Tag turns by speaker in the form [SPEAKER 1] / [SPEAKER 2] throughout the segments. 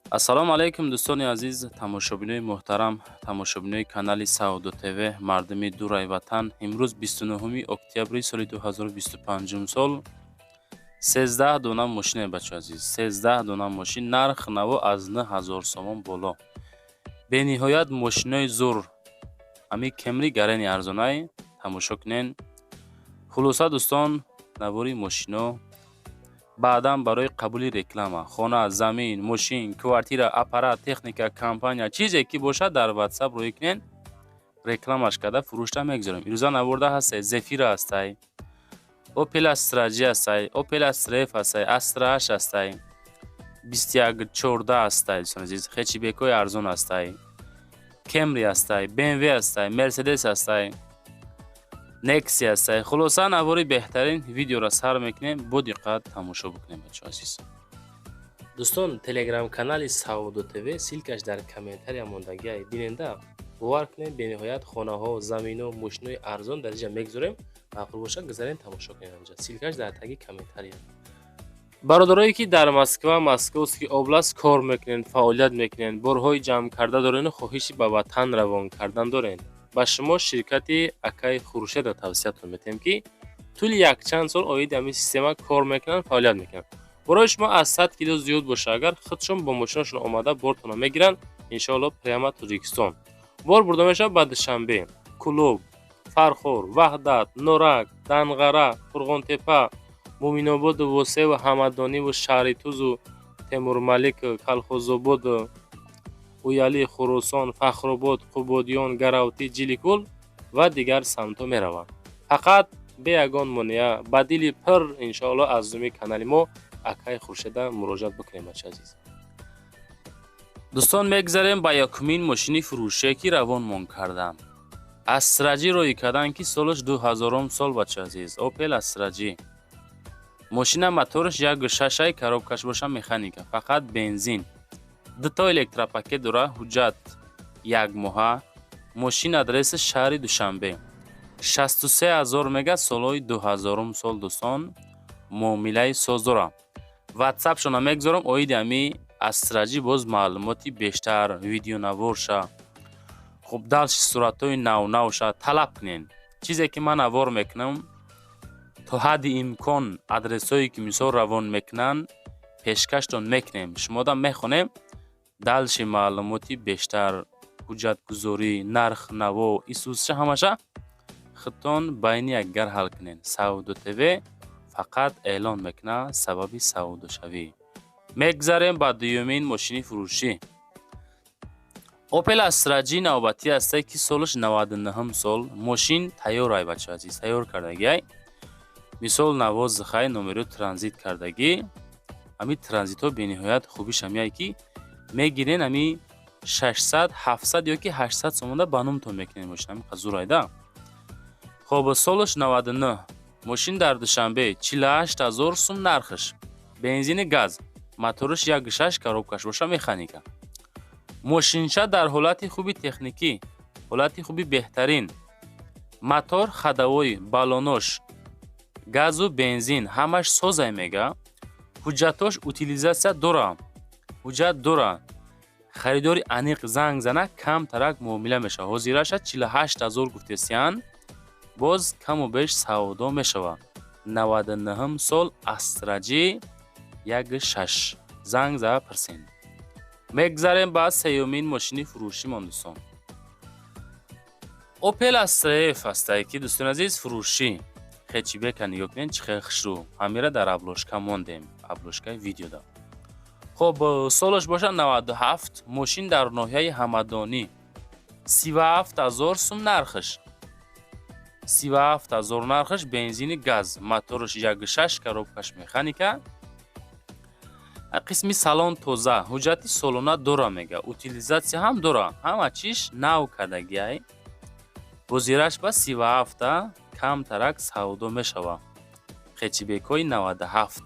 [SPEAKER 1] Ассалому алайкум, дӯстони азиз, тамошобинои муҳтарам, тамошобинои канали Савдо ТВ, мардуми дурай ватан. Имрӯз, 29 октябри соли 2025 сол, 13 дона мошине, бачо азиз, 13 дона мошин, нарх наво аз 9000 сомон боло. Бениҳоят мошинои зур. Ҳами Кемри гарени арзонай, тамошо кунен. Хулоса, дӯстон, навори мошино. Баъдан барои қабули реклама, хона, замин, мошин, квартира, аппарат, техника, компания, чизе ки бошад, дар Ватсап рӯй кунен, рекламаш карда, фурӯшта мегузорем. Ирӯза наворда ҳастай: Зефира ҳастай, Опел Астра Ҷи ҳастай, Опел Астра Ф ҳастай, Астра Аш ҳастай, 2114 ҳастай, дӯстони азиз, хэтчбекҳои арзон ҳастай, Кемри ҳастай, БМВ ҳастай, Мерседес ҳастай, Нексия ҳастай. Хулоса, навори беҳтарин. Видеоро сар мекунем, бо диққат тамошо бикунем, бачо азиз. Дӯстон, телеграм-канали Савдо ТВ, ссылкаш дар комментария мондагиай, биненда. Бовар кунем, бениҳоят хонаҳо, замино, мошинои арзон дар инҷа мегузорем. Маъқул бошад, гузарен, тамошо кунем. Инҷа ссылкаш дар таги комментария. Бародарое ки дар Москва, Московский область кор мекунед, фаъолият мекунед, борҳои ҷамъ карда дорену хоҳиши ба ватан равон кардан доред, ба шумо ширкати акаи Хуршедро тавсиятон метиҳем, ки тӯли якчанд сол оиди ҳамин система кор мекунанд, фаъолият мекунанд. Борои шумо аз 100 кило зиёд боша агар, худшон бо мошинашон омада, бортонро мегиранд. Иншоалло, прямо Тоҷикистон бор бурда мешавад: ба Душанбе, Кӯлоб, Фархор, Ваҳдат, Норак, Данғара, Қурғонтепа, Муъминободу Восеву Ҳамадониву Шаҳритузу Темурмалик, Калхозободу Уялӣ, Хуросон, Фахробод, Қубодиён, Гаравтӣ, Ҷиликул ва дигар самтҳо мераванд. Фақат бе ягон монеа, ба дили пир, иншоалло, аз зуми канали мо, акаи Хуршеда муроҷиат бикунем, бача азиз. Дӯстон, мегзарем ба якумин мошини фурӯшие, ки равонмон кардам. Астра Ҷи роӣ карданд, ки солаш 2000-ум сол, бача азиз. Опел Астра Ҷи. Мошина мотораш 1,6-ай, коробкаш боша механика, фақат бензин. Дуто электропакет дора, ҳуҷҷат якмоҳа. Мошин адреси шаҳри Душанбе. 63 000 мега, солҳои 2000-ум сол, дӯстон, муомилаи соз дорам. Ватсапшона мегузорам, оиди ҳами Астра Ҷи боз маълумоти бештар, видеонаворша, хуб, дальше суратҳои навнавша талаб кунен. Чизе ки ман навор мекунам, то ҳадди имкон адресҳое ки мисол равон мекунанд, пешкаштон мекунем, шумода мехонем. Дальше маълумоти бештар, ҳуҷҷатгузорӣ, нарх наво, исусша, ҳамаша худтон байни якдигар ҳал кунед. Савдо ТВ фақат эълон мекунад сабаби савдошавӣ. Мегзарем ба дуюмин мошини фурӯшӣ. Опел Астра Ҷи навбатӣ ҳасте, ки солаш 99-ум сол. Мошин тайёр ай, бача азиз, тайёр кардагиай. Мисол, навозихай, номеро транзит кардагӣ. Ҳамин транзитҳо бениҳоят хубиш ҳамияй, ки мегирен, ҳами 600, 700 ё ки 800 сомонда ба номтон мекунед мошин. Ҳамин қадр зур айда. Хоб, солаш 99, мошин дар Душанбе, 48 000 сум нархаш, бензини газ, мотораш 1,6, коробкаш боша механика. Мошинча дар ҳолати хуби техникӣ, ҳолати хуби беҳтарин. Мотор ходовой, баллонош, газу бензин ҳамаш созай мега. Ҳуҷҷатош утилизация дора, ҳуҷҷат дора. Харидори аниқ занг зана, камтарак муомила мешавад. Ҳозираша 48 000 гуфтесиян, боз каму беш савдо мешавад. 99-ум сол, Астра Ҷи 1,6. Занг зада пурсем. Мегзарем ба сеюмин мошини фурӯшимон, дӯстон. Опел Астра Ф ҳастае, ки, дӯстони азиз, фурӯшӣ. Хэтчбека нигоҳ кунед, чӣ хел хушрӯ. Ҳамира дар обложка мондем, обложкаи видеода. Хоб, солаш бошад 97, мошин дар ноҳияи Ҳамадонӣ, 37 000 сум нархаш, 37 000 нархаш, бензини газ, мотораш 1,6, коробкаш механика, қисми салон тоза, ҳуҷҷати солона дора мега, утилизация ҳам дора, ҳама чиш нав кардагиай. Бозираш ба 37-та, камтарак савдо мешавад. Хэтчбекҳои 97.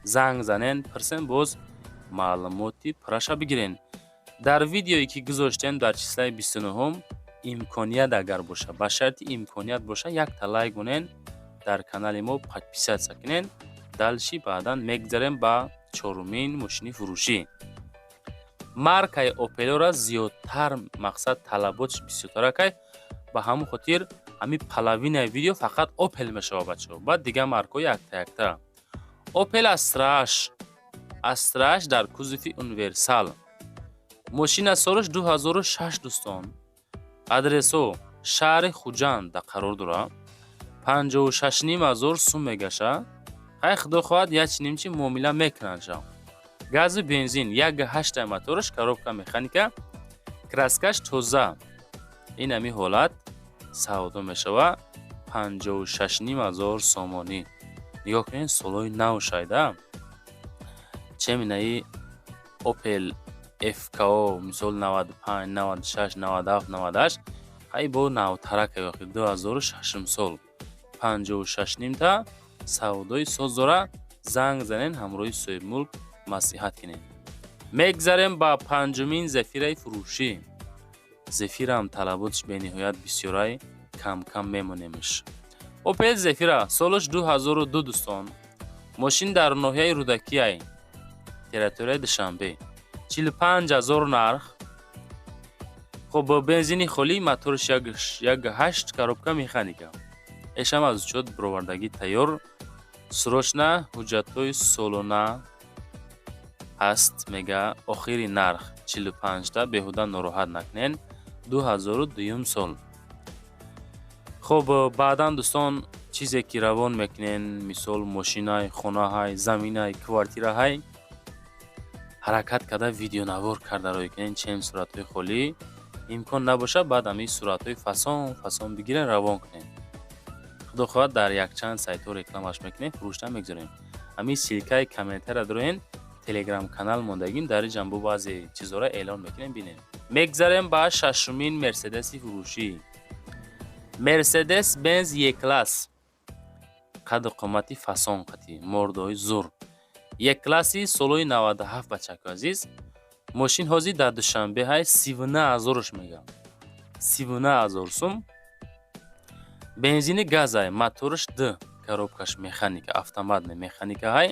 [SPEAKER 1] Занг занен, пурсен, боз маълумоти пурраша бигирен. Дар видеое ки гузоштем дар числаи 29-ум, имконият агар боша, ба шарти имконият боша, якта лайк монен, дар канали мо подписаться кунен. Дальше баъдан мегзарем ба чорумин мошини фурӯшӣ. Маркаи Опелора зиёдтар, мақсад, талаботш бисёртаракай. Ба ҳамон хотир ҳамин половинаи видео фақат Опел мешава, бачаҳо, баъд дигар маркҳо якта якта. Опел Астраш, Астраш дар кузови универсал. Мошина солаш 2006, дӯстон. Адресо шаҳри Хуҷанд да қарор дорад. 56,5 ҳазор сум мегаша. Хай, худо хоҳад, як нимчи муомила мекунанд ша. Газу бензин, 1,8 мотораш, коробка механика, краскаш тоза. Ин ҳами ҳолат савдо мешава 56,5 ҳазор сомонӣ. Нигоҳ кунед, солҳои нав шайда. Чеминаи Опел ФКО, мисол, 95, 96, 97, 98, ҳай бо навтарака ёхи 2006 сол 56 нимта савдои соз дора. Занг занен, ҳамроҳи соҳибмулк маслиҳат кунед. Мегзарем ба панҷумин Зефираи фурӯшӣ. Зефираам талаботш бениҳоят бисёрай, кам-кам мемонемш. Опел Зефира, солаш 2002, дӯстон. Мошин дар ноҳияи Рӯдакиай, территорияи Душанбе. 45 000 нарх. Хоб, бензини холӣ, моторш 1,8, коробка механика. Эшам аз учёт бировардагӣ тайёр. Срочно ҳуҷҷатҳои солона ҳаст, мега. Охири нарх 45-та, беҳуда нороҳат накунен. 2002 сол. Хоб, баъдан, дӯстон, чизе ки равон мекунен, мисол, мошинай, хонаҳай, заминай, квартираҳай, ҳаракат карда видеонавор карда рӯй кунен, чем суратҳои холӣ. Имкон набошад, баъд ҳамин суратҳои фасон фасон бигирен, равон кунем. Худо хоҳад, дар якчанд сайтҳо рекламаш мекунем, фурӯшта мегузорем. Ҳамин ссылкаи комментария дороен, телеграм канал мондагим, дар инҷам бо баъзе чизҳоро эълон мекунем, бинем. Мегзарем ба шашумин Мерседеси фурӯшӣ. Мерседес Бенз Е класс, қаду қомати фасон, қатӣ мордои зур. Е класси солҳои 97, бачако азиз. Мошин ҳозир дар Душанбе ҳай, 39 ҳазорш мегам, 39 000 сум. Бензини газай, моторш д, коробкаш механика, автомат не, механика ҳай.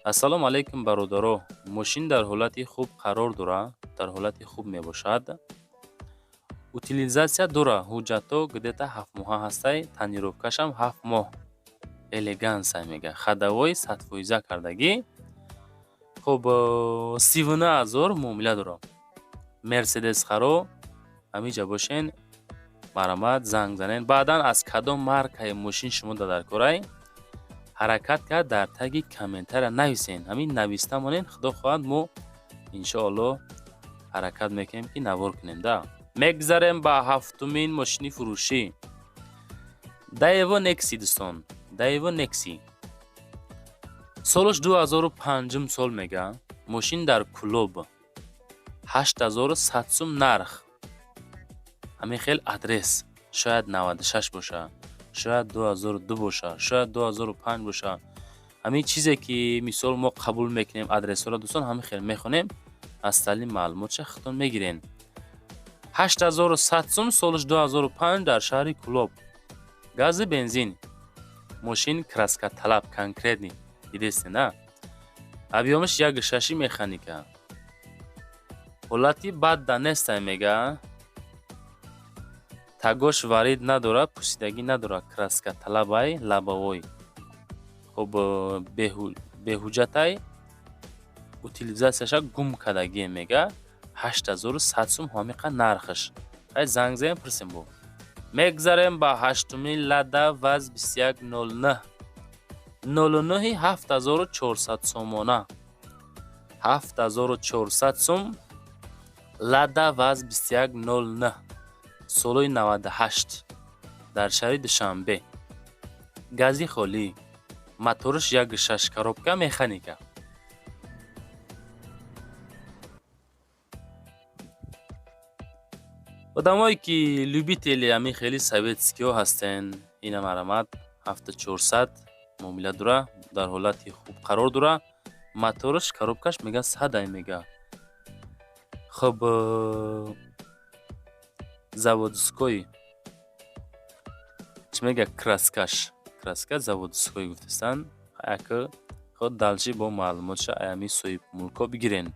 [SPEAKER 1] Ассалому алайкум, бародаро. Мошин дар ҳолати хуб қарор дорад, дар ҳолати хуб мебошад, утилизация дора, ҳуҷҷатҳо где-то 7 моҳа ҳастай, тонировкашам 7 моҳ. Элегансай, мега, ходовой 100% кардагӣ. Хуб, 39 000 муомила дорад. Мерседес харо ҳамиҷа бошен, марҳамат, занг занен. Баъдан аз кадом маркаи мошин шумо дар корай, ҳаракат кард дар таги комментария нависен. Ҳамин нависта монен, худо хоҳад, мо иншоаллоҳ ҳаракат мекунем, ки навор кунем да. Мегзарем ба ҳафтумин мошини фурӯшӣ. Даево Некси, дӯстон. Даево Некси, солаш 2005 сол, мега. Мошин дар Кулоб, 8100 сум нарх. Ҳамин хел адрес шояд 96 боша, шояд 2002 боша, шояд 2005 боша. Ҳамин чизе ки, мисол, мо қабул мекунем адресҳоро, дӯстон, ҳамин хел мехонем, аз таълим маълумотша худтон мегирен. 8100 сум, солаш 2005, дар шаҳри Кулоб, гази бензин. Мошин краскаталаб конкретный, дидесте на? Объёмаш 1,6, механика. Ҳолати бад да нестай, мега. Тагош варид надорад, пусидагӣ надорад, краска талабай, лобовой. Хуб, беҳуҷҷатай, утилизатсияша гум кардагие, мега. 8100 сум ҳамиқа нархаш. Хай, занг заем, пурсем бо. Мегзарем ба ҳаштумин Лада ВАЗ 2109, 09, 7400 сомона, 7400 сум. Лада ВАЗ 2109, солҳои 98, дар шаҳри Душанбе, гази холӣ, мотораш 1,6, коробка механика. Одамое ки любители ҳамин хели советскиҳо ҳастен, ина марҳамат, 7400 муомила дора, дар ҳолати хуб қарор дора. Мотораш, коробкаш, мега, садай, мега. Хуб, заводской чӣ мега, краскаш, краска заводской гуфтастанд. Ака худ дальше бо маълумотша аями соҳибмулкҳо бигирен.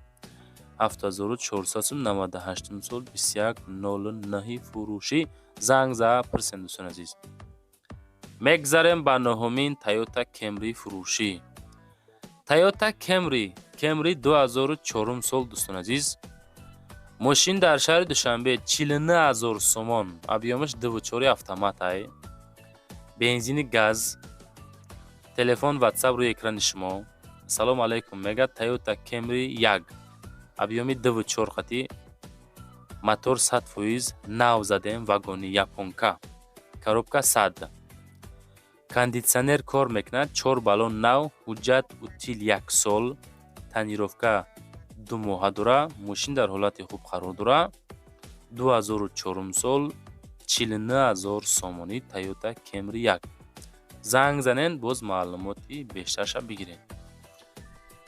[SPEAKER 1] 7400 сум, 98 сол, 2109 фурӯшӣ. Занг за пурсен, дӯстони азиз. Мегзарем ба нуҳумин Тойота Кемри фурӯшӣ. Тойота Кемри 2004 сол, дӯстони азиз. Мошин дар шаҳри Душанбе 49 000 сомон, объём аш 2,4, автомат ай, бензини газ. Телефон, Ватсап рӯи экрани шумо. Ассалому алайкум мегӯяд. Тойота Кемри як, объём и 2,4 қатӣ, мотор 100% нав задем, вагони японка, коробка 100, кондитсионер кор мекунад, чор баллон нав, ҳуҷҷат утил як сол, тонировка 2 моҳа дора. Мошин дар ҳолати хуб қарор дора. 2004 сол, 49 000 сомонӣ, Тойота Кемри як. Занг занен, боз маълумоти бештарша бигиред.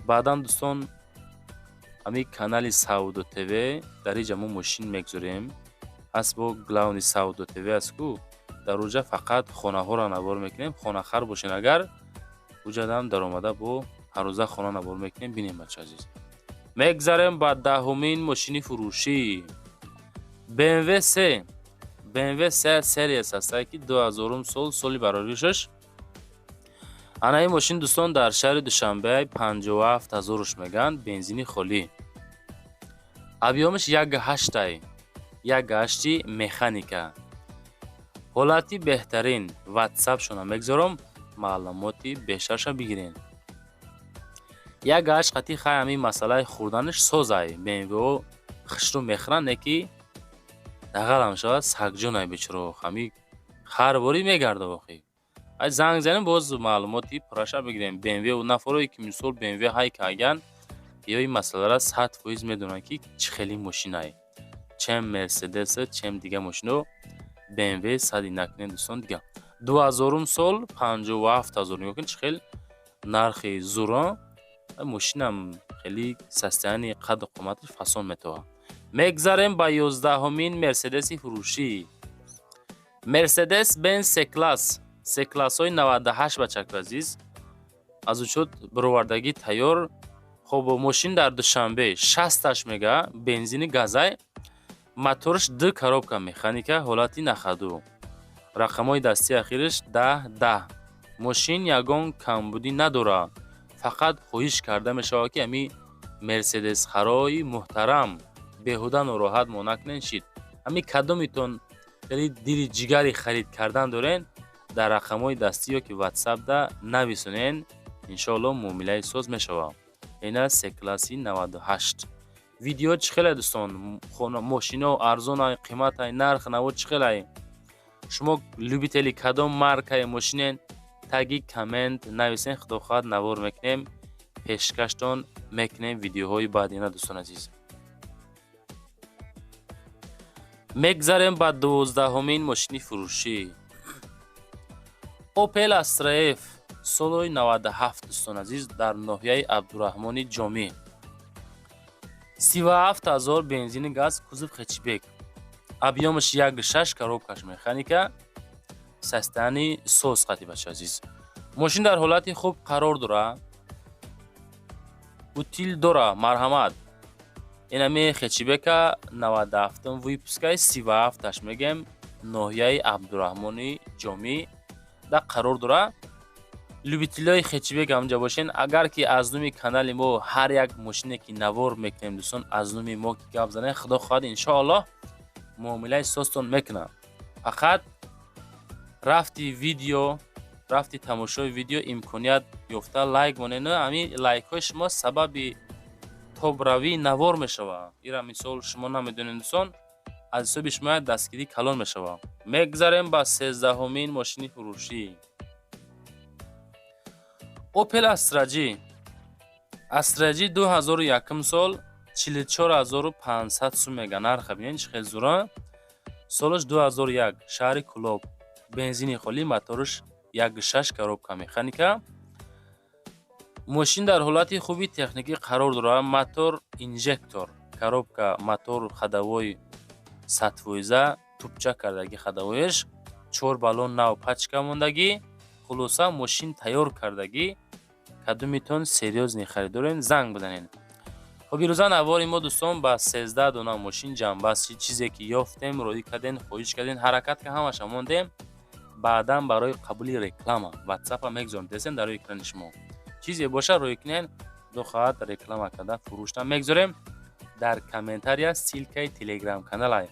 [SPEAKER 1] Баъдан, дӯстон, ҳамин канали Савдо ТВ, дар инҷа мо мошин мегузорем. Ҳаст бо главный Савдо ТВ аст ку, дар оҷа фақат хонаҳоро навор мекунем. Хонахар бошен агар, уҷадам даромада бо ҳаррӯза хона навор мекунем, бинем, бача азиз. Мегзарем ба 10-умин мошини фурӯшӣ. BMW се, BMW се Series ҳастае, ки 2000 сол, соли бароришаш. Ана ин мошин, дӯстон, дар шаҳри Душанбе 57 ҳазоруш мегӯянд, бензини холӣ, объём аш як ҳаштай, як ҳашти, механика, ҳолати беҳтарин. Ватсапшона мегузорам, маълумоти бештарша бигирен. Як ҳашт қатӣ. Хай, ҳамин масъалаи хӯрданаш созай. БМВ-о хушрӯ мехӯранд, не ки дағалам шавад, сагҷонай бечоро, ҳами харворӣ мегарда охи. Ай занг занем, боз маълумоти пурраша бигирем. БМВ нафарое ки мисол БМВ ҳай каган, ё ин масъаларо 100% медонанд, ки чӣ хели мошинае. Чем Мерседес, чем дига мошино, БМВ сади накунед, дӯстон. Дига 2000-ум сол, 57 000. Нигоҳ кунед, чӣ хел нархи зуро. Мошинам хеле состояние, қадду қоматаш фасон метавад. Мегзарем ба 11-умин Мерседеси фурӯшӣ. Мерседес Бенз С класс, С классҳои 98, бачаку азиз, аз учёт бировардагӣ тайёр. Хоб, мошин дар Душанбе 60-аш мега, бензини газай, мотораш ду, коробка механика, ҳолати на ходу, рақамҳои дастии ахираш 10 10. Мошин ягон камбудӣ надорад. Фақат хоҳиш карда мешавад, ки ҳамин мерседесхарои муҳтарам беҳуда нороҳат мо накунед. Шид ҳамин кадомитон хеле дили ҷигари харид кардан дорен, дар рақамҳои дастӣ ё ки ватсапда нависонен, иншоалло муомилаи соз мешавад. Ина С класси 98. Видео чӣ хеле, дӯстон? Мошино арзонай, қиматай, нарх наво чӣ хелай? Шумо любители кадом маркаи мошинен? Таги коммент нависен, худо хоҳад, навор мекунем, пешкаштон мекунем видеоҳои баъдина, дӯстон азиз. Мегзарем ба 12-умин мошини фурӯшӣ. Опел Астра Ф, соли 97, дӯстон азиз, дар ноҳияи Абдураҳмони Ҷомӣ 37 000, бензини газ, кузов хэтчбек, объём аш як шаш, коробка ш механика, состояние соз қати. Бача азиз, мошин дар ҳолати хуб қарор дора, утил дора. Марҳамат, инами хэтчбека 97-ум выпуска и 37-аш мегем, ноҳияи Абдураҳмони Ҷомӣ да қарор дора. Любитель ои хэтчбек ҳамҷа бошен, агар ки аз номи канали мо ҳар як мошине ки навор мекунем, дӯстон, аз номи мо ки гап занем, худо хоҳад, иншоаллоҳ, муомилаи созтон мекунам. Фақат рафти видео, рафти тамошои видео, имконият ёфта лайк монед. Ҳамин лайкҳои шумо сабаби тобравии навор мешавад. Ира мисол шумо намедонед, дӯстон, аз ҳисоби шумо як дастгирӣ калон мешавад. Мегзарем ба 13-умин мошини фурӯшӣ. Опел Астра Ҷи, Астра Ҷи 2001 сол, 44 500 сум мега. Нарха бинед, чӣ хел зура. Солаш 2001, шаҳри Кӯлоб, бензини холӣ, мотораш 1,6, коробка механика. Мошин дар ҳолати хуби техникӣ қарор дорад. Мотор инжектор, коробка, мотор ходовой 100%, тупча кардагӣ ходовой аш, чор баллон нав, пачка мондагӣ. Хулоса, мошин тайёр кардагӣ. Кадомитон серьёзный харидорен, занг бизанед. Хоб, ирӯза навори мо, дӯстон, ба 13 дона мошин ҷамъбаст шид. Чизе ки ёфтем, роӣ кардем, хоҳиш кардем, ҳаракат ка ҳамаша мондем. Баъдан барои қабули реклама ватсапа мегузорем, десем дар рӯи экрани шумо. Чизе боша, роӣ кунен, худо хоҳад, реклама карда фурӯшта мегузорем. Дар комментария ссылкаи телеграм каналай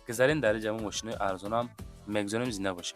[SPEAKER 1] гузарем, дар инҷа мо мошинои арзонам мегузорем. Зинда бошед.